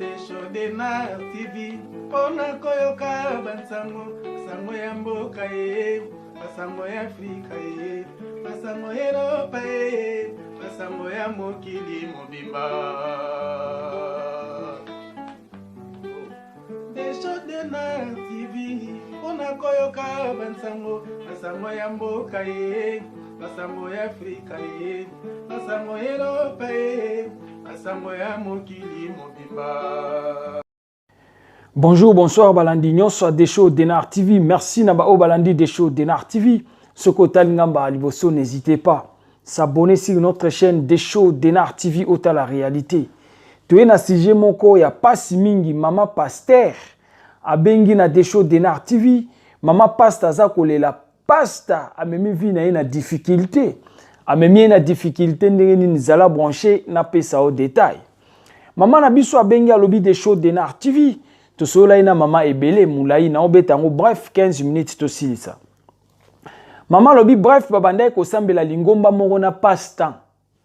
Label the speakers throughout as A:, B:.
A: Desho Denard TV mpona koyoka bansango sango ya mboka ye, basango ya Afrika ye, basango ya Eropa ye, basango ya mokili mobimba. Desho Denard TV mpona koyoka bansango, basango ya mboka ye, basango ya Afrika ye, basango ya Eropa ye, basango ya mokili mobimba.
B: Bonjour, bonsoir balandi nyonso ya Desho Denard TV. Merci na ba oyo balandi Desho Denard TV. Soki otali ngamba liboso, n'hésitez pas s'abonner sur notre chaîne Desho Denard TV, otala réalité. Toye na sujet moko ya pasi mingi, mama pasteur abengi na Desho Denard TV. Mama pasteur aza kolela, pasteur amemi vie na ye na difficulté. Amemi ye na difficulté ndenge nini? Zala branché, napesa yo détail. Mama na biso abengi, alobi: "Desho Denard TV, tosololai na mama ebele molai na obeta yango bref, 15 minutes tosilisa." Mama alobi bref, babandaki kosambela lingomba moko na passe-temps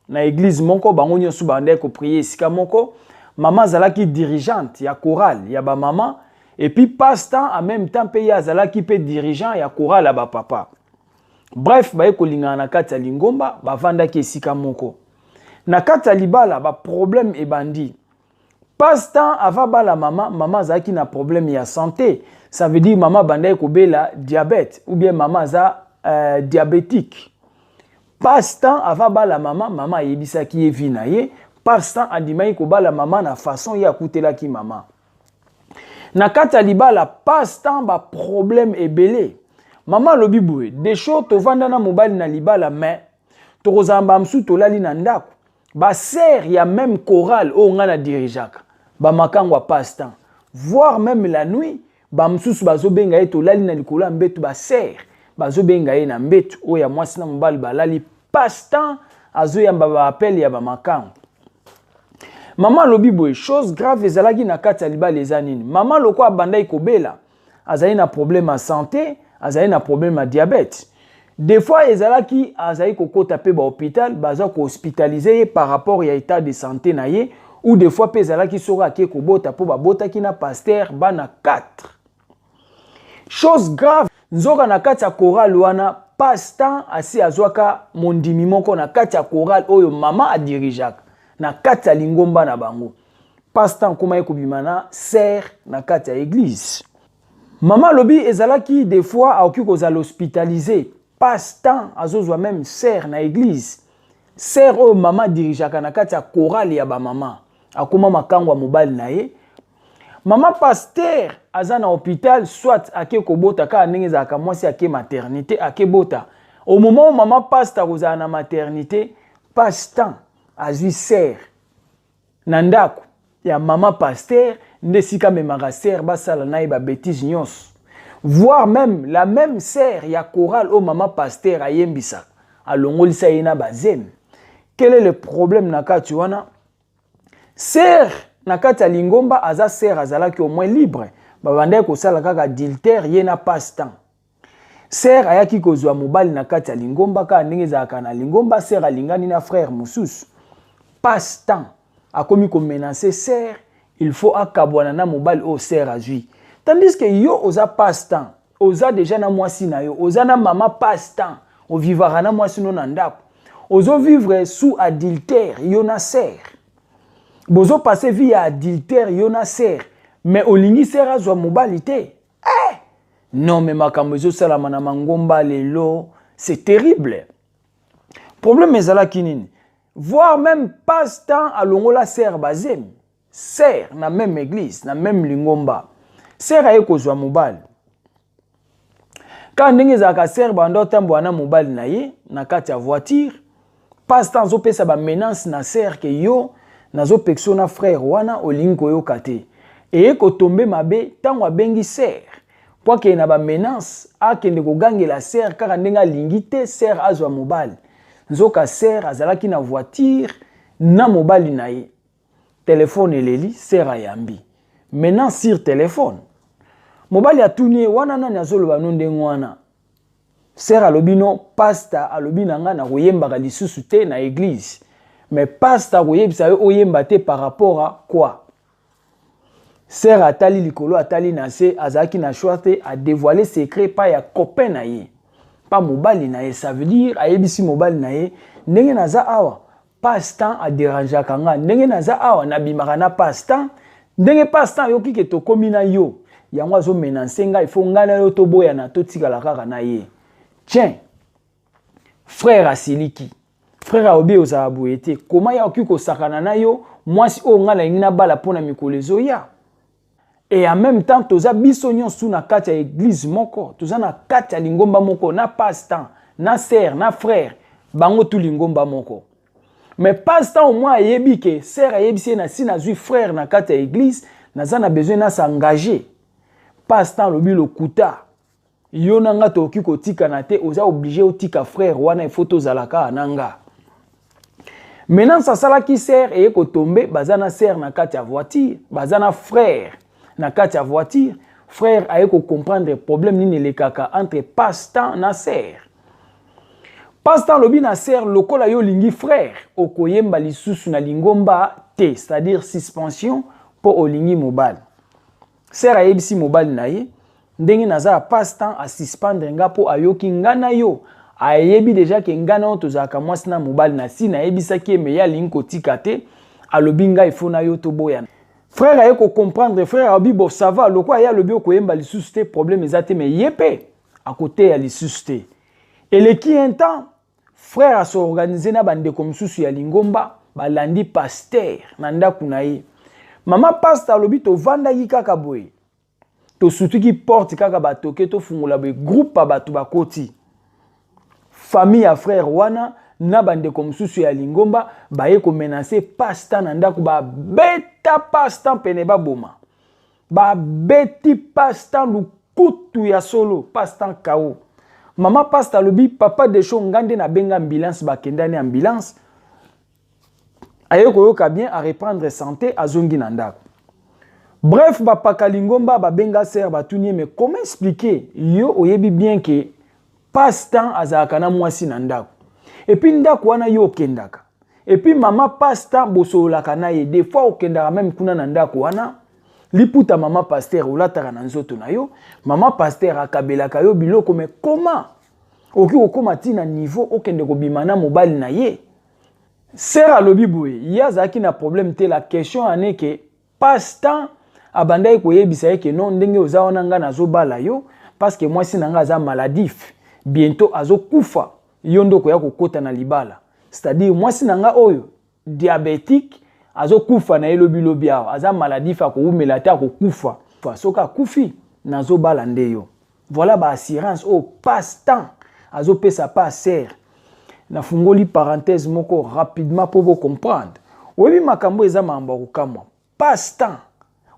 B: na église moko, bango nyonso babandaki koprier esika moko. Mama azalaki dirigeante ya chorale ya bamama, et puis passe-temps en même temps mpe ye azalaki mpe dirigeant ya chorale ya bapapa. Bref, baye kolingana na kati ya lingomba, bavandaki esika moko na kati ya libala. Baproblème ebandi. Passe-temps ava bala mama, mama azalaki na problème ya santé, ça veut dire mama abandaki kobela diabète ou bien mama aza diabétique. Passe-temps ava bala mama, mama ayebisaki ye vie na ye. Passe-temps andimaki kobala mama na façon ye akutelaki mama na kati ya libala. Passe-temps, baproblème ebele. Mama alobi boye: "Desho, tovanda na mobali na libala, mais tokozala bamosusu tolali na ndako, basœur ya même chorale oyo ngai na dirigeaka, bamakango ya passe-temps, voire même la nuit, bamosusu bazobenga ye, tolali na likolo ya mbeto, basœur bazobenga ye na mbeto oyo ya mwasi na mobali balali, passe-temps azoyamba baappel ya bamakango." Mama alobi boye, chose grave ezalaki na kati ya libala eza nini? Mama lokola abandaki kobela, azali na problème ya santé, azali na problème ya diabète. Des fois ezalaki azali kokɔta mpe bahôpital, baza kohospitaliser ye par rapport ya état de santé na ye, ou des fois mpe ezalaki soki ake kobota, mpo babotaki na pasteur bana 4. Chose grave, nzoka na kati ya chorale wana, passe-temps asi azwaka mondimi moko na kati ya chorale oyo mama adirigeaka na kati ya lingomba na bango. Passe-temps akomaki kobima na sœur na kati ya église. Mama alobi ezalaki des fois akoki kozala hospitalisé, passe-temps azozwa même sœur na église, sœur oyo mama adirigeaka na kati ya chorale ya bamama, akóma makango ya mobali na ye. Mama pasteur aza na hôpital, soit ake kobota kaka ndenge ezalaka, mwasi ake maternité, ake bota. Au moment où mama pasteur akozala na maternité, passe-temps azwi sœur na ndako ya mama pasteur, nde esika amemaka sœur, basala na ye babêtises nyonso, voire même la même sœur ya chorale oyo mama pasteur ayembisaka, alongolisa ye na bazemi. Quel est le problème na kati wana? Sœur na kati ya lingomba aza sœur, azalaki au moins libre, babandaki kosala kaka adultère ye na passe-temps. Sœur ayaki kozwa mobali na kati ya lingomba, kaka ndenge ezalaka na lingomba, sœur alingani na frère mosusu. Passe-temps akomi komenacer sœur, il faut akabwana na mobali oyo sœur azwi, tandis que yo oza passe-temps, oza déjà na mwasi na yo, oza na mama passe-temps, ovivaka na mwasi no na ndako, ozovivre sous adultère yo na sœur, bozopasser vie ya adultère yo na sœur, mais olingi sœur azwa mobali te. Eh! Non, mais makambo ezosalama na mangomba lelo, c'est terrible. Problème ezalaki nini? Voire même passe-temps alongola sœur bazemi, sœur na même église, na même lingomba. Sœur aye kozwa mobali, kaka ndenge ezalaka, sœur banda otambola na mobali na ye na kati ya voiture, passe-temps azopesa bamenaces na sœur ke yo nazopekisa na frère wana, olingi koyoka te. Eye kotombe mabe ntango abengi sœur mpo akende na bamenaces, akende kogangela sœur kaka ndenge alingi te sœur azwa mobali. Nzoka sœur azalaki na voiture na mobali na ye, telefone eleli, sœur ayambi menace sur telefone. Mobali atuni ye: "Wana nani azoloba no ndenge wana?" Sœur alobi: "No, pasteur alobi na ngai nakoyembaka lisusu te na église." Mais pasteur akoyebisa yo oyemba te par rapport à quoi? Sœur atali likolo, atali na se, azalaki na choix te, adévoile secret pa ya copain na ye, pa mobali na ye. Ça veut dire ayebisi mobali na ye: ndenge naza awa, passe-temps adérangeaka nga, ndenge naza awa, nabimaka na passe-temps, ndenge passe-temps ayoki ke tokómi na yo, yango azomenacer ngai, il faut ngai na yo toboyana, totikala kaka na ye. Tiens, frère asiliki. Frère alobi: ozala boye te, koma ya okoki kosakana na yo mwasi oyo ngai nalingi nabala mpo na mikolo ezoya. Et en même temps, toza biso nyonso na kati ya église moko, toza na kati ya lingomba moko na passe-temps, na sœur, na frère, bango tu lingomba moko. Mais passe-temps au moins ayebi ke sœur ayebisi ye: na si nazwi frère na kati ya église, naza na besoin nas'engager. Passe-temps alobi: lokuta, yo na nga tokoki kotikana te, oza obligé otika frère wana, il faut tozala kaka na nga. Maintenant asalaki sœur eye kotombe, baza na sœur na kati ya voiture, baza na frère na kati ya voiture. Frère aye kocomprendre problème nini elekaka entre passe-temps na sœur. Passe-temps alobi na sœur: lokola yo olingi frère, okoyemba lisusu na lingomba te, c'est-à-dire suspension mpo olingi mobali. Sœur ayebisi mobali na ye: ndenge naza ya, passe-temps asuspendre nga mpo ayoki nga na yo, ayebi déjà ke nga na yo tozalaka mwasi na mobali. Na si nayebisaki ye, mais ye alingi kotika te, alobi ngai il faut na yo toboyana. Frère aye kocomprendre. Frère alobi: bon, ça va, lokola ye alobi okoyemba lisusu te, problème eza te, mais ye mpe akoteya lisusu te. Eleki un temps, frère as'organiser na bandeko mosusu ya lingomba, balandi pasteur na ndako na ye. Mama pasteur alobi: tovandaki kaka boye, tosutuki porte kaka, batoke, tofungola boye, groupe ya bato bakoti, famille ya frère wana na bandeko mosusu ya lingomba, baye komenacer pasteur na ndako. Babeta pasteur pene baboma, babeti pasteur lukutu ya solo, pasteur kao. Mama pasteur alobi: papa Desho, nga nde nabenga ambulance, bakendani ambulance, aye koyoka bien, areprendre santé, azongi na ndako. Bref, bapaka lingomba babenga sœur, batuni ye: mais comment expliquer, yo oyebi bien ke passe-temps azalaka na mwasi na ndako, et puis ndako wana yo okendaka, et puis mama passe-temps bosololaka na ye, des fois okendaka même kuna na ndako wana, liputa mama pasteur olataka na nzoto na yo, mama pasteur akabelaka yo biloko, mais comment okoki kokóma ntina niveau okende kobima na mobali na ye? Sœur alobi boye: ye azalaki na problème te. La question ane ke passe-temps abandaki koyebisa ye ke non, ndenge oza wana, ngai nazobala yo parce que mwasi na ngai aza maladif, bientôt azokufa, yo nde okoya kokɔta na libala. C'est-à-dire mwasi na ngai oyo diabétique, azokufa na ye lobilobi awa, aza maladif, akowumela te, akokufa. Soki akufi, nazobala nde yo. Voilà baassurance oyo passe-temps azopesa pa sœur. Nafungoli parenthèse moko rapidement mpo bocomprendre. Oyebi makambo eza makambo ya kokamwa. Passe-temps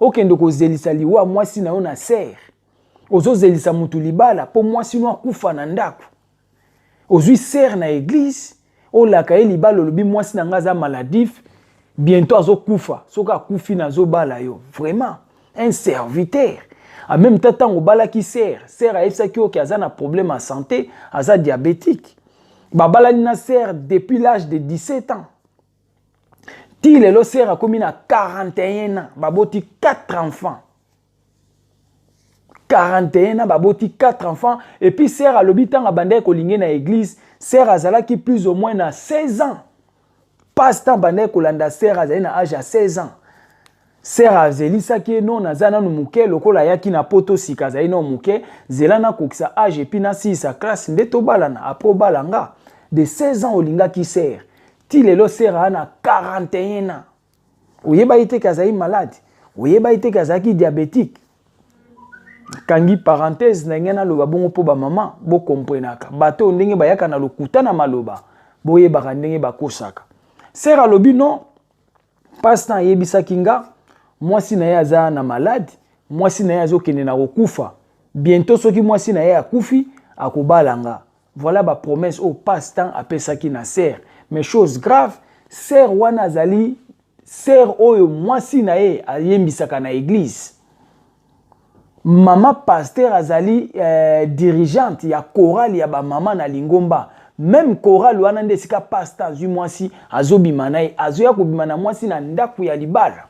B: okende kozelisa liwa mwasi na yo na sœur, ozozelisa motu libala mpo mwasi no akufa na ndako. Ozwi sœur na église, olaka ye libala, olobi mwasi na ngai aza maladif, bientôt azokufa, soki akufi nazobala yo. Vraiment un serviteur. En même temps, ntango obalaki sœur, sœur ayebisaki oke aza na problème ya santé, aza diabétique. Babalani na sœur depuis l'âge de 17 ans ti lelo, sœur akomi na 41 ans, baboti 4 enfants. 41 ans, baboti 4 enfants. Et puis sœur alobi ntango abandaki kolinge na église, sœur azalaki plus ou moins na 16 ans. Passe-temps abandaki kolanda sœur, azali na âge ya 16 ans. Sœur azelisaki ye: non, naza nanu moke, lokola ayaki na poto sika, azali nano moke, zela nakokisa âge et puis nasilisa classe nde tobalana, après obala nga. De 16 ans olingaki sœur ti lelo, sœur aa na 41 ans, oyebaki te ke azali malade, oyebaki te ke azalaki diabétique. Kangi parenthèse na ngai, naloba bongo mpo bamama bokomprenaka bato oyo ndenge bayaka na lokuta na maloba, boyebaka ndenge bakosaka. Sœur alobi: non, passe-temps ayebisaki nga mwasi na ye aza na malade, mwasi na ye azokende na kokufa bientôt, soki mwasi na ye akufi, akobala nga. Voilà bapromesse oyo passe-temps apesaki na sœur. Mais chose grave, sœur wana azali sœur oyo mwasi na ye ayembisaka na église. Mama pasteur azali dirigeante ya chorale ya bamama na lingomba. Même chorale wana nde esika pasteur azwi mwasi, azobima na ye, azoya kobima na mwasi na ndako ya libala.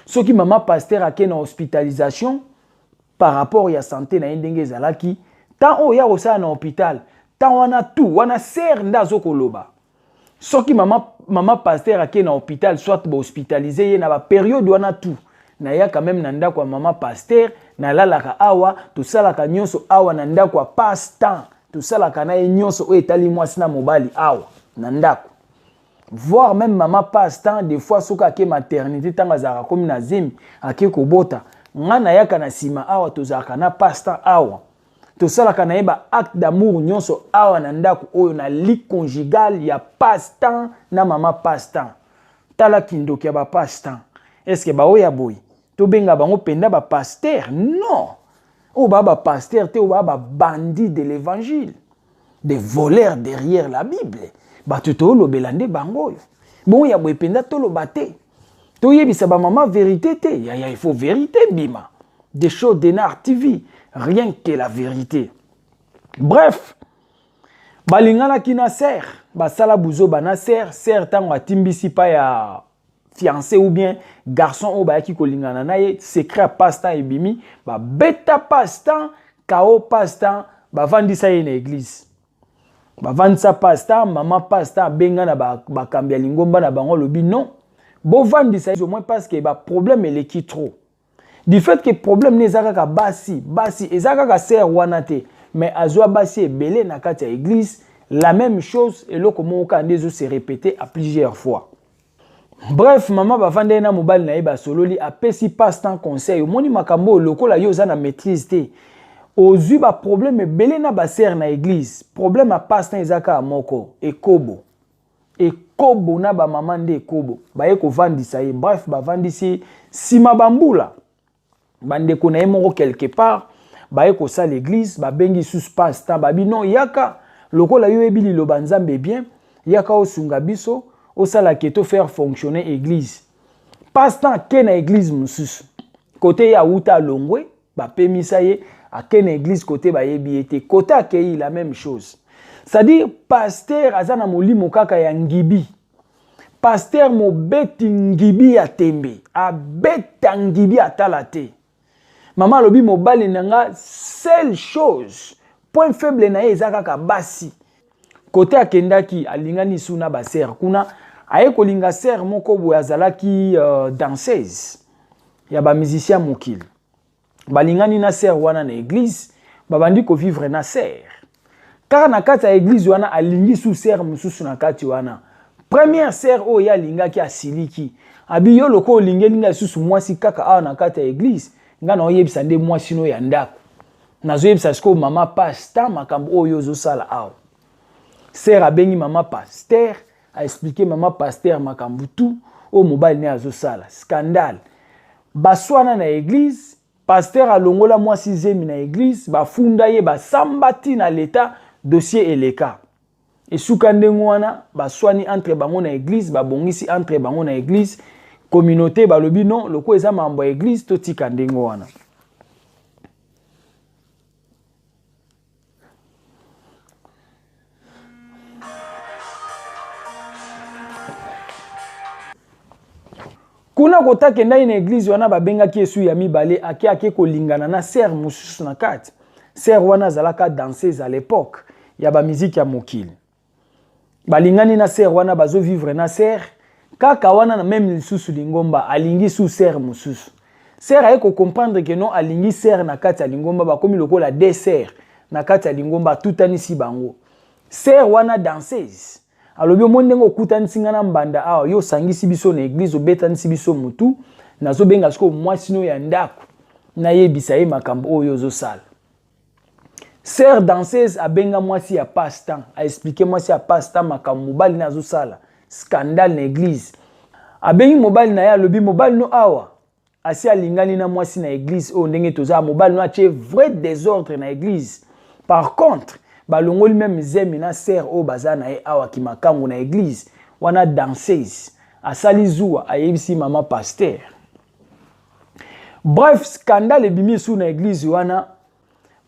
B: Soki mama pasteur ake na hospitalisation par rapport ya santé na ye ndenge ezalaki, temps oyo ya kosala na hôpital, temps wana tout wana sœur nde azokoloba. Soki mama pasteur ake na hôpital, soit bahospitalize ye na baperiode wana tout, nayaka même na ndako ya mama pasteur, nalalaka awa, tosalaka nyonso awa na ndako ya passe-temps, tosalaka na ye nyonso oyo etali mwasi na mobali awa na ndako. Voire même mama passe-temps, des fois soki ake maternité, ntango azalaka komi na zemi, ake kobota, nga nayaka na nsima awa, tozalaka na passe-temps awa, tosalaka na ye ba acte d'amour nyonso awa na ndako oyo, na lit conjugal ya passe-temps na mama passe-temps. Tala kindoki ya ba passe-temps. Est-ce baoya boye tobenga bango mpenza bapasteur? Non, oyo baa bapasteur te, oyo baa babandit de l'évangile, des voleurs derrière la Bible. Bato toolobela nde bango oyo. Bongo ya boye mpenza toloba te, toyebisa bamama vérité te? Yaya, il faut vérité bima. Des show Denar TV, rien que la vérité. Bref, balinganaki na sœur, basala buzoba na sœur. Sœur ntango atimbisi pa ya fiancé ou bien garçon oyo bayaki kolingana na ye, secret ya passe-temps ebimi, babeta passe-temps kao. Passe-temps bavandisa ye na église, bavandisa passe-temps. Mama passe-temps abenga na bakambi ya lingomba na bango, alobi: "Non, bovandisa au moins, parce que baproblème eleki trop." Du fait que problème ne eza kaka basi, basi eza kaka sœur wana te, mais azwa basi ebele na kati ya église, la même chose, eloko moko kaka nde ezose répéter à plusieurs fois. Bref, mama bavanda ye na mobali na ye, basololi, apesi passe-temps conseil: "Omoni makambo oyo, lokola yo oza na maîtrise te, ozwi baproblème ebele na basœur na église. Problème ya passe-temps eza kaka moko, ekobo, ekobo na bamama nde ekobo." Baye kovandisa ye. Bref, bavandisi ye. Nsima bambula, bandeko na ye moko quelque part baye kosala église, babengi lisusu passe-temps, babi: "Non, yaka, lokola yo oyebi liloba Nzambe bien, yaka osunga biso, osalaka to faire fonctionner église." Passe-temps ake na église mosusu, kote ye awuta, alongwe, bapemisa ye, ake na église kote bayebi ye te. Kote akei, la même chose. C'est-à-dire pasteur aza na molimo kaka ya ngibi, pasteur mobeti ngibi ya tembe, abeta ngibi atala te. Mama alobi: "Mobali na nga, seule chose, point faible na ye eza kaka basi." Kote akendaki, alingani su na basœur kuna, aye kolinga sœur moko boye azalaki danseuse ya bamusicien mokili. Balingani na sœur wana na église, babandi kovivre na sœur kaka na kati ya église wana. Alingi su sœur mosusu na kati wana. Première sœur oyo ye alingaki asiliki, abi: "Yo lokola olingeli ngai lisusu mwasi kaka awa na kati ya église, ngai naoyebisa nde mwasi no ya ndako, nazoyebisa sikoyo mama pasteur makambo oyo ozosala awa." Sœur abengi mama pasteur, aexpliquer mama pasteur makambo tu oyo mobali ne azosala. Scandale, baswana na église, pasteur alongola mwasi zemi na église, bafunda ye, basamba ntina leta, dossier eleka. Esuka ndenge wana, baswani entre bango na église, babongisi entre bango na église. Communauté balobi: "Non, lokola eza mambo ya église, totika ndenge wana." Kuna kotakendaki na église wana, babengaki esu ya mibale, ake kolingana na sœur mosusu na kati. Sœur wana azalaka danseuse à l'époque ya bamiziki ya mokili. Balingani na sœur wana, bazovivre na sœur kaka wana na même lisusu lingomba. Alingi su sœur mosusu. Sœur aye kocomprendre que non, alingi sœur na kati ya lingomba, bakomi lokola deux sœurs na kati ya lingomba. Atutanisi bango. Sœur wana danseuse alobi: "Omoni ndenge okutanisi nga na mbanda awa, yo osangisi biso na église, obetanisi biso motu, nazobenga sikoyo mwasi no ya ndako, nayebisa ye makambo oyo ozosala." Sœur danseuse abenga mwasi ya passe-temps, aexpliquer mwasi ya passe-temps makambo mobali na azosala, scandale na église. Abengi mobali na ye, alobi: "Mobali no awa asi alingani na mwasi na église oyo, ndenge toza, mobali no atie vrai désordre na église. Par contre, balongoli même zemi na sœur oyo baza na ye awa kimakangu na église wana." Danseuse asali zuwa, ayebisi mama pasteur. Bref, scandale ebimi esu na église wana.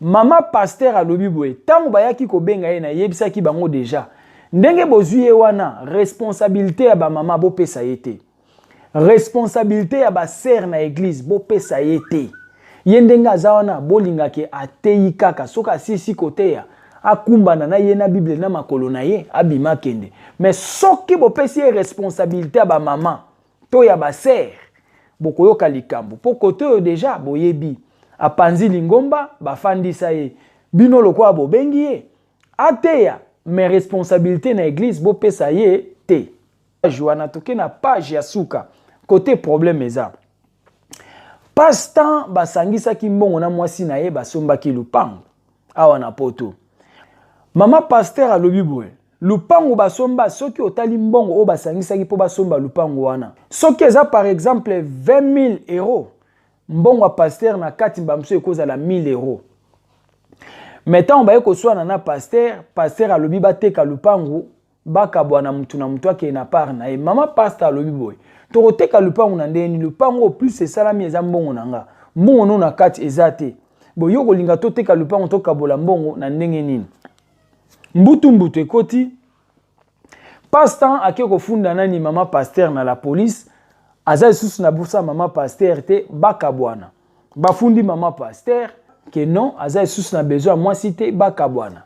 B: Mama pasteur alobi boye: "Ntango bayaki kobenga ye, nayebisaki bango déjà ndenge bozwi ye wana, responsabilité ya bamama bopesa ye te. Responsabilité ya ba sœur na église bopesa ye te. Ye ndenge aza wana bolinga ke ateyi kaka soki asisi koteya akumbana na ye na Bible na makolo na ye abima akende. Mais soki bopesi ye responsabilité ya ba mama to ya ba sœur bokoyoka likambo po kote oyo deja boyebi apanzi lingomba bafandisa ye bino lokola bobengi ye ateya mais responsabilité na église bopesa ye te. Page wana toke na page ya suka kote problème eza passe-temps basangisaki mbongo na mwasi na ye basombaki lupango awa na poto. Mama pasteur alobi boye lupango basomba soki otali mbongo oyo basangisaki mpo basomba lupango wana soki eza par exemple 20 000 euros mbongo ya pasteur na kati mbala mosusu ekozala 1000 euros. Mais ntango baye koswana na pasteur, pasteur alobi bateka lupango bakabwana mutu na mutu akende na part na ye. Mama pasteur alobi boye tokoteka lupango na ndenge nini? Lupango oyo plus esalami eza mbongo na nga, mbongo no na kati eza te, boye yo kolinga toteka lupango tokabola mbongo na ndenge nini? Mbutu mbutu ekoti, pasteur ake kofunda nani mama pasteur na la police, aza lisusu na bourse ya mama pasteur te, bakabwana. Bafundi mama pasteur ke non aza lisusu na besoin ya mwasi te, bakabwana.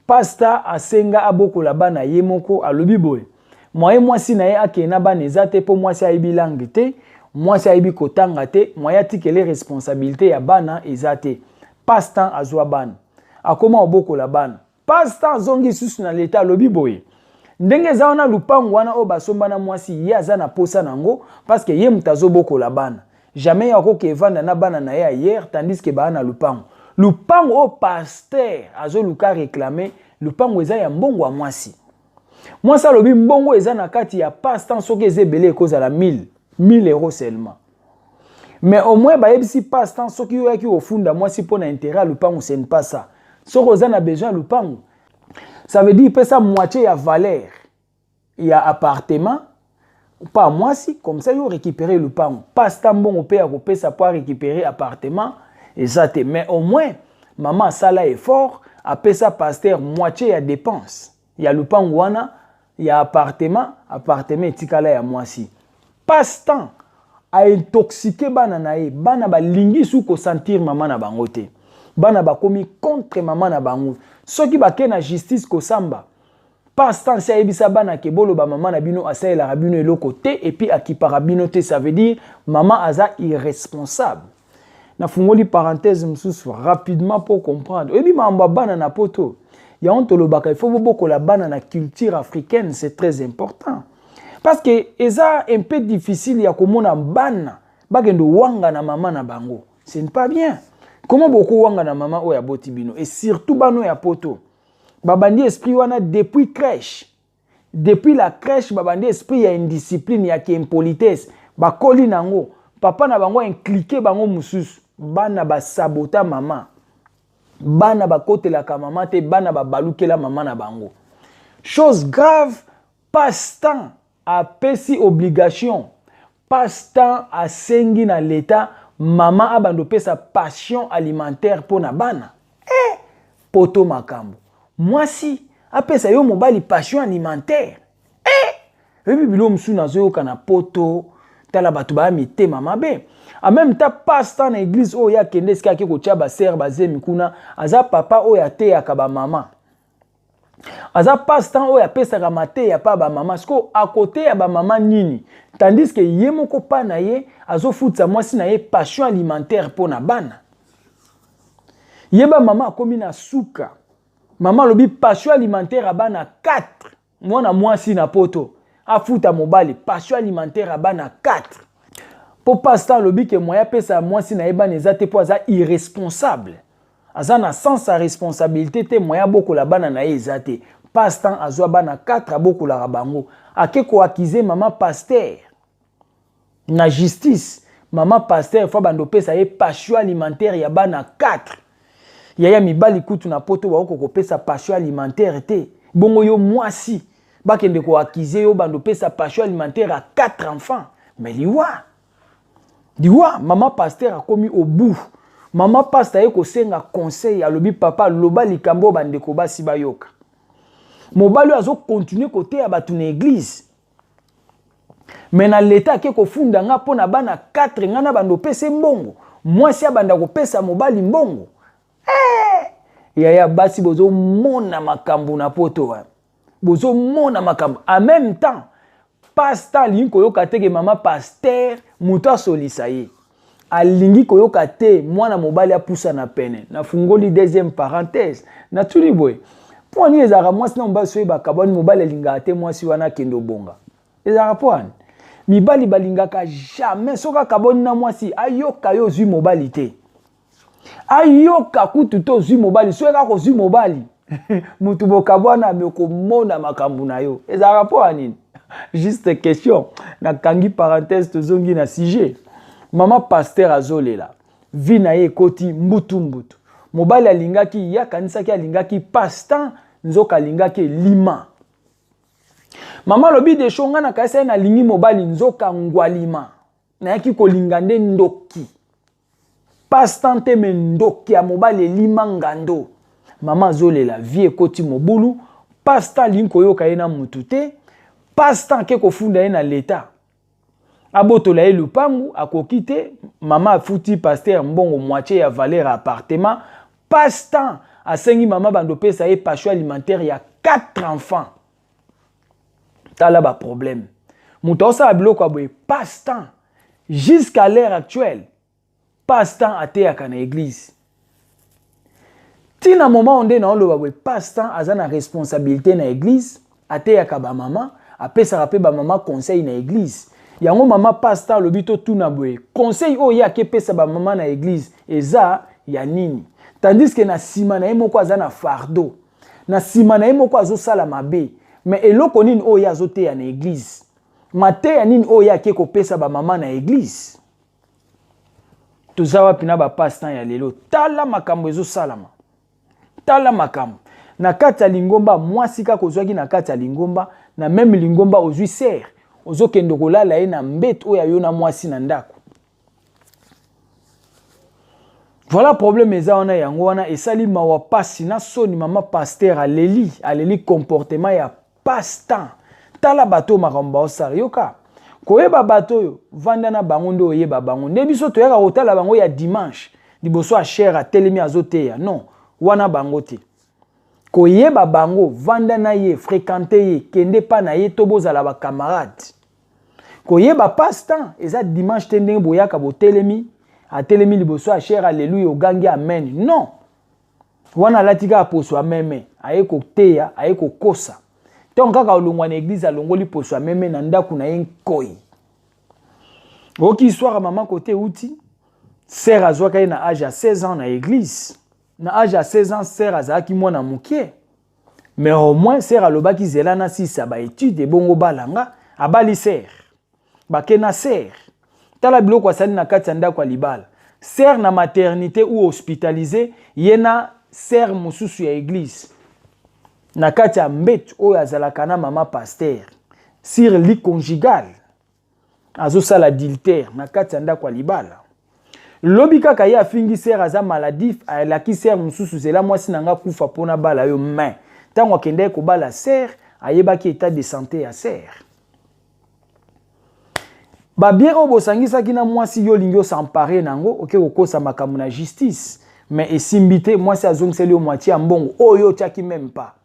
B: Pasta asenga abokola bana ye moko, alobi boye moyen mwasi na ye akende na bana eza te mpo mwasi ayebi langue te, mwasi ayebi kotanga te, moyen atikele responsabilité ya bana eza te. Pasta azwa bana, akoma obokola bana. Pasta azongi lisusu na leta alobi boye ndenge eza wana lupango wana oyo basomba na mwasi ye aza na posa nango parce que ye moto azobokola bana jamais ye akoki evanda na bana na ye ailleurs tandis que baa na lupango. Lupango oyo pasteur azoluka réclamer lupango eza ya mbongo ya mwasi. Mwasi alobi mbongo eza na kati ya passe-temps soki eza ebele ekozala 1000 euros seulement. Mais au moins bayebisi passe-temps soki yo oyaki kofunda mwasi mpo na intérêt ya lupango ce n'est pas ça. Soki oza na besoin ya lupango ça veut dire pesa moitié ya valeur ya appartement pa mwasi comme ça yo récupérer lupango. Passe-temps mbongo pe ya kopesa po récupérer appartement eza te. Mais au moins mama asala effort apesa pasteur moitié ya dépense ya lupango wana ya appartement, appartement etikala ya mwasi. Passe-temps a intoxiqué bana na ye, bana balingi su ko sentir mama na bango te. Bana bakomi contre mama na bango. Soki bake na justice kosamba, passe-temps si ayebisa bana ke boloba mama na bino asalelaka bino eloko te et puis akipaka bino te, ça veut dire mama aza irresponsable. Nafungoli parenthèse mosusu rapidement pour comprendre. Oyebi makambo ya bana na poto, yango tolobaka il faut bobokola bana na culture africaine, c'est très important. Parce que eza un peu difficile ya komona bana bakende wanga na mama na bango. Ce n'est pas bien. Comment boko wanga na mama oyo aboti bino? Et surtout bano ya poto. Babandi esprit wana depuis crèche. Depuis la crèche babandi esprit ya indiscipline ya ki impolitesse. Bakoli nango papa na bango impliqué bango mususu. Bana ba sabota mama. Bana bakotelaka mama te, bana babalukela mama na bango. Chose grave, passe-temps apesi obligation. Passe-temps asengi na l'État mama abando pesa passion alimentaire po na bana. Poto makambo. Mwasi apesa yo mobali passion alimentaire. Ebi bilo musu nazoyoka na poto tala bato baya mitema mabe. En même temps passe-temps na église oyo ya kende esika ake kotia ba sœur bazemi kuna, aza papa oyo ateyaka ba mama. Aza passe-temps oyo apesaka mateya pa ba mama. Siko akoteya ba mama nini? Tandis que ye moko pa na ye azofutisa mwasi na ye passion alimentaire po na bana. Yeba mama akomi na suka. Mama alobi passion alimentaire ya bana 4. Mwana mwasi na poto afuta mobali passion alimentaire ya bana 4. Po passe-temps alobi ke moyen apesa mwasi na ye bana eza te po aza irresponsable. Aza na sens ya responsabilité te, moyen abokola bana na ye eza te. Passe-temps azwa bana 4 abokolaka bango. Ake ko accuser mama pasteur na justice. Mama pasteur fa bando pesa ye passion alimentaire ya bana 4. Yaya mibali kutu na poto baoko kopesa passion alimentaire te. Bongo yo mwasi bakende ko accuser yo bando pesa passion alimentaire à 4 enfants. Mais liwa. Liwa, mama pasteur akomi au bout. Mama pasteur aye kosenga conseil, alobi papa loba likambo bandeko basi bayoka. Mobali oyo azo continuer koteya bato na église. Me na leta ake kofunda nga mpo na bana 4, nga na banda opesa mbongo, mwasi abanda kopesa mobali mbongo. Eh! Yaya, basi bozomona makambo na poto, bozomona makambo. En même temps, pasteur alingi koyoka te ke mama pasteur moto asolisa ye, alingi koyoka te mwana mobali apusana pene. Nafungoli deuxième parenthèse, natuni boye: mpo nini ezalaka mwasi na mobali soki bakabwani, mobali alingaka te mwasi wana akende obonga? Ezalaka mpo wani mibali balingaka jamais soki akabwani na mwasi ayoka yo ozwi mobali te, ayoka kutu te ozwi mobali. Soki kaka ozwi mobali, mutu bokabwana, me komona makambo na yo. Ezalaka mpo ya nini? Juste question. Nakangi parenthèse, tozongi na sujet. Mama pasteur azolela, vie na ye ekoti mbutu mbutu. Mobali alingaki ye, akanisaki alingaki passe-temps, nzoka alingaki elima. Mama alobi: "Desho, nga nakanisa ye nalingi mobali, nzoka ngwalima nayaki kolinga nde ndoki. Passe-temps te, me ndoki ya mobali, elima ngando." Mama azolela, vie ekoti mobulu. Passe-temps alingi koyoka ye na mutu te. Passe-temps ake kofunda ye na leta, abotola ye lupangu. Akoki te. Mama afuti pasteur mbongo moitié ya valeur ya appartement. Passe-temps asengi mama bando opesa ye pension alimentaire ya 4 enfants. Tala baproblème. Moto aosala biloko ya boye, passe-temps, jusqu'à l'heure actuelle passe-temps ateyaka na église. Ntina moment oyo nde naoloba boye, passe-temps aza na responsabilité na église, ateyaka bamama, apesaka mpe bamama conseil na église. Yango mama pasteur alobi totuna boye: conseil oyo ye akepesa bamama na église eza ya nini? Tandis que na nsima na ye moko aza na fardeau, na nsima na ye moko azosala mabe. Mais eloko nini oyo ye azoteya na église? Mateya nini oyo ye ake kopesa bamama na église? Toza wapi na bapasse-temps ya lelo? Tala makambo ezosalama, tala makambo na kati ya lingomba. Mwasi kaka ozwaki na kati ya lingomba, na même lingomba ozwi sœur, ozokende kolala ye na mbeto oyo ayo na mwasi na ndako. Voilà problème eza wana. Yango wana esali mawa, pasi na soni. Mama pasteur aleli, aleli comportement ya passe-temps. Tala bato oyo, makambo baosala. Yoka, koyeba bato oyo, vanda na bango nde oyeba bango. Nde biso toyaka kotala bango ya dimanche liboso ya chaire, atelemi azoteya. Non, wana bango te. Koyeba bango, vanda na ye, fréquente ye, kende pa na ye to bozala bacamarade. Koyeba passe-temps eza dimanche te, ndenge boyaka botelemi, atelemi liboso ya chaire, aleluya, ogangi amen. Non, wana alati kaka poso ya meme, aye koteya, aye kokosa. Ntango kaka olongwa na église, alongoli poso ya meme, na ndako na ye nkoi. Oyoki histoire ya mama kote euti. Sœur azwaka ye na age ya 16 ans na église. Na age ya 16 ans, sœur azalaki mwana moke, mais au moins sœur alobaki: "Zela nasisa baétude, ebongo balanga." Abali sœur, bake na sœur. Tala biloko asali na kati ya ndako ya libala. Sœur na maternité ou hospitalisé, ye na sœur mosusu ya église na kati ya mbeto oyo azalaka na mama pasteur sur lit conjugal, azosala adultère na kati ya ndako ya libala. Lobi kaka ye afingi sœur aza maladif, alaki sœur mosusu: "Zela mwasi na nga kufa mpona bala yo." Mais ntango akendaki kobala sœur, ayebaki état de santé ya sœur? Babien oyo bosangisaki na mwasi, yo olingi os'emparer nango, oke kokosa makambo na justice, mais esimbi te. Mwasi azongiseli yo moitié ya mbongo oyo otiaki, même pas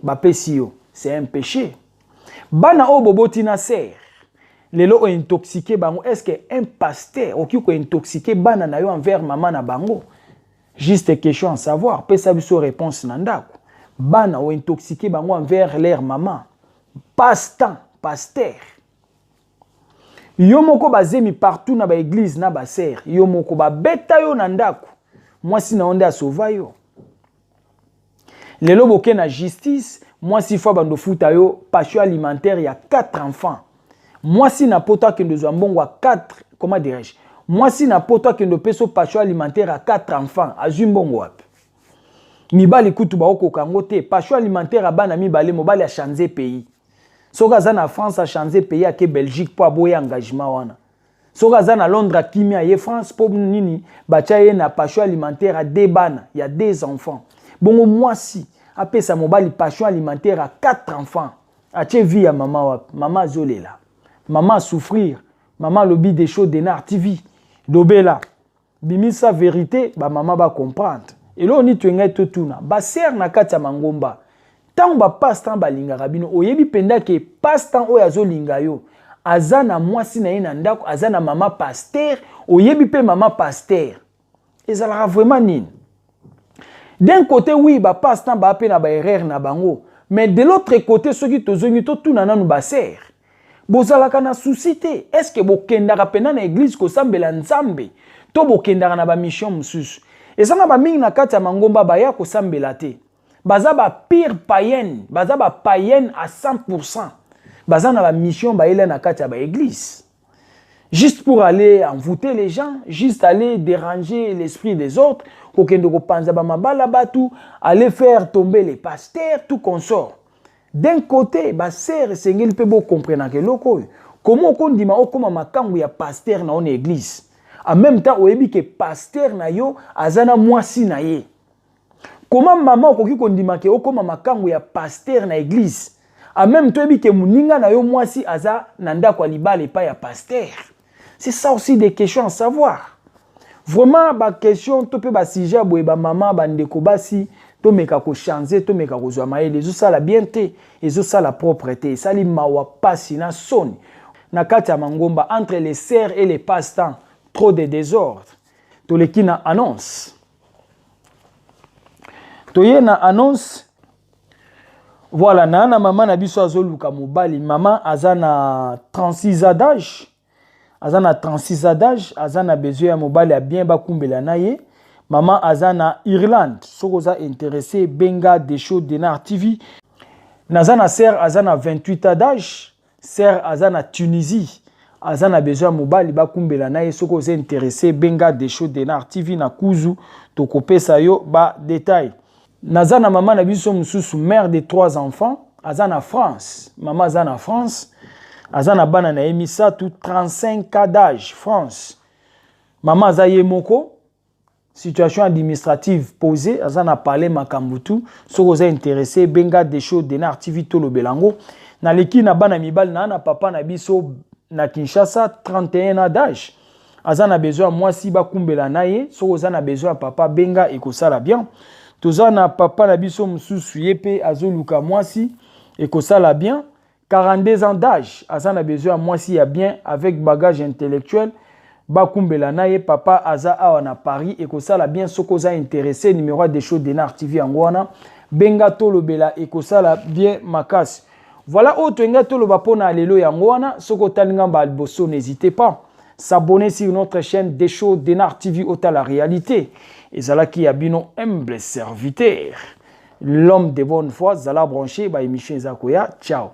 B: bapesi yo. C'est un péché. Bana oyo boboti na sœur, lelo ointoxiquer bango. Est ce que un pasteur okoki kointoxiquer bana na yo envers mama na bango? Juste question à savoir, pesa biso réponse na ndako. Bana ointoxiquer bango envers leur mama, passe-temps pasteur. Yo moko bazemi partout na baéglise na basœur. Yo moko babeta yo na ndako, mwasi na yo nde asauva yo. Lelo boke na justice, mwasi faut bando futa yo pension alimentaire ya 4 enfants. Mwasi na poto akende ozwa mbongo ya 4, comment dirais-je, mwasi na poto akende opesa pension alimentaire ya 4 enfants, azwi mbongo wapi? Mibali kutu baokoka yango te. Pension alimentaire ya bana mibale, mobali achange pays. Soki aza na France, achange pays, ake Belgique mpo aboya engagement wana. Soki aza na Londres, akimi, aye France. Mpo nini? Batya ye na pension alimentaire ya deux bana, ya deux enfants. Bongo mwasi apesa mobali pension alimentaire ya 4 enfants, atie vie ya mama wapi? Mama azolela. Mama asouffrir, mama alobi Desho Denar TV, lobela, bimisa verite, ba mama ba comprendre. Eloko nini toyengai totuna ba sœur na kati ya mangomba, ntango ba passe-temps balingaka bino, oyebi mpenza ke passe-temps oyo azolinga yo aza na mwasi na ye na ndako, aza na mama pasteur, oyebi mpe mama pasteur, ezalaka vraiment nini? D'un côté, oui, ba passe-temps baa mpe na ba erreur na bango, mais de l'autre côté, soki tozongi totuna nanu ba sœur, bozalaka na souci te? Est ce que bokendaka mpenza na église kosambela Nzambe, to bokendaka na bamission mosusu? Eza na bamingi na kati ya mangomba baya kosambela te, baza bapire païenne, baza bapaïenne à 100%, baza na bamission bayela na kati ya baéglise juste pour aller envoûter les gens, juste aller déranger l'esprit des autres, kokende kopanza bamabala batu, aller faire tomber les pasteurs, tout consort. D'un côté, basœur, esengeli mpe bokomprenaka eloko oyo. Komo okondima okóma makambo ya pasteur na yo na église, en même temps oyebi ke pasteur na yo aza na mwasi na ye? Koma mama okoki kondima ke okóma makambo ya pasteur na église, en même temps oyebi ke moninga na yo mwasi aza na ndako ya libala epai ya pasteur? C'est ça aussi des questions à savoir. Vraiment, baquestion to mpe basujet ya boye, bamama, bandeko basi, tomeka kochanger, tomeka kozwa mayele. Ezosala bien te, ezosala propre te, esali mawa, pasi na soni. Na kati ya mangomba, entre les sœurs et les passe-temps, trop de désordre. Toleki na annonce, toye na annonce. Voilà, na mama na biso azoluka mobali. Mama aza na 36 ans d'âge, aza na 36 ans d'âge, aza na besoin ya mobali ya bien, bakumbela na ye. Mama aza na Irlande. Soki oza intéressé, benga Desho Denar TV. Naza na sœur aza na 28 ans d'âge. Sœur aza na Tunisie, aza na besoin ya mobali, bakumbela na ye. Soki oza intéressé, benga Desho Denar TV na kuzu, tokopesa yo badétail. Naza na mama na biso mosusu, mère de trois enfants, aza na France. Mama aza na France, aza na bana na ye misato, 35 ans d'âge, France. Mama aza ye moko, situation administrative posée, aza na palais, makambo tu. Soki oza intéressé, benga Desho Denar TV, tolobela yango. Naleki na bana mibali na papa na biso na Kinshasa, 31 ans d'âge, aza na besoin ya mwasi, bakumbela na ye. Soki oza na besoin ya papa, benga, ekosala bien. Toza na papa na biso mosusu, ye mpe azoluka mwasi, ekosala bien. 42 ans d'âge, aza na besoin ya mwasi ya bien avec bagage intellectuel, bakumbela na ye. Papa aza awa na Paris, ekosala bien. Soki oza intéressé, numéro ya Desho Denar TV yango wana, benga, tolobela, ekosala bien makasi. Voilà, oyo toyengai toloba mpona lelo yango wana. Soki otali ngambo ya liboso, n'hésitez pas s'abonner sur notre chaîne Desho Denar TV, otala réalité. Ezalaki ya bino humble serviteur, l'homme de bonne foi. Zala branché, baémission eza koya. Ciao.